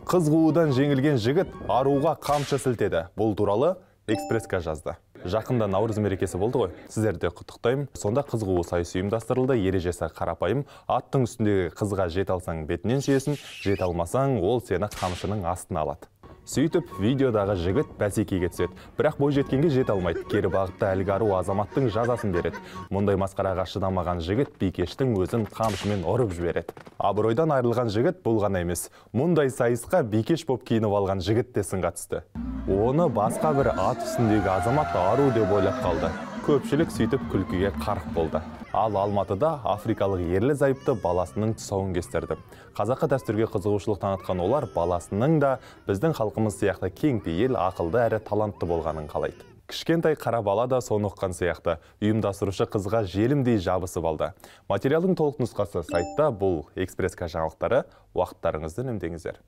Қыз қуудан жеңілген жігіт аруға қамшы сілтеді. Бұл туралы Экспреска жазды. Жақында Наурыз мерекесі болды ғой. Сіздерді құттықтаймын. Сонда қыз қуу сайысы ұйымдастырылды. Ережесі қарапайым. Аттың үстіндегі қызға жете алсаң, бетінен сүйесің, жете алмасаң, ол сені қамшының астына алады. Сөйтіп, видеодағы жігіт бәсекеге түседі. Бірақ бойжеткенге жете алмайды. Кері бағытта әлгі ару азаматтың жазасын береді. Мұндай масқараға шыдамаған жігіт бикештің өзін қамшымен ұрып жібереді. Абыройдан айырылған жігіт бұл ғана емес. Мұндай сайысқа бикеш боп киініп алған жігіт те сынға түсті. Оны басқа бір ат үстіндегі азамат ару деп ойлап қалды. Көпшілік сөйтіп күлкіге қарық болды. Ал Алматыда африкалық ерлі зайыпты баласының тұсауын кестірді. Қазақы дәстүрге қызығушылық танытқан олар баласының да біздің халқымыз сияқты кеңпейіл, ақылды әрі талантты болғанын қалайды. Кішкентай қара бала да соны ұққан сияқты. Ұйымдастырушы қызға желімдей жабысып алды. Материалдың толық нұсқасы сайтта. Бұл Экспресс жаңалықтары. Уақыттарыңызды үнемдеңіздер.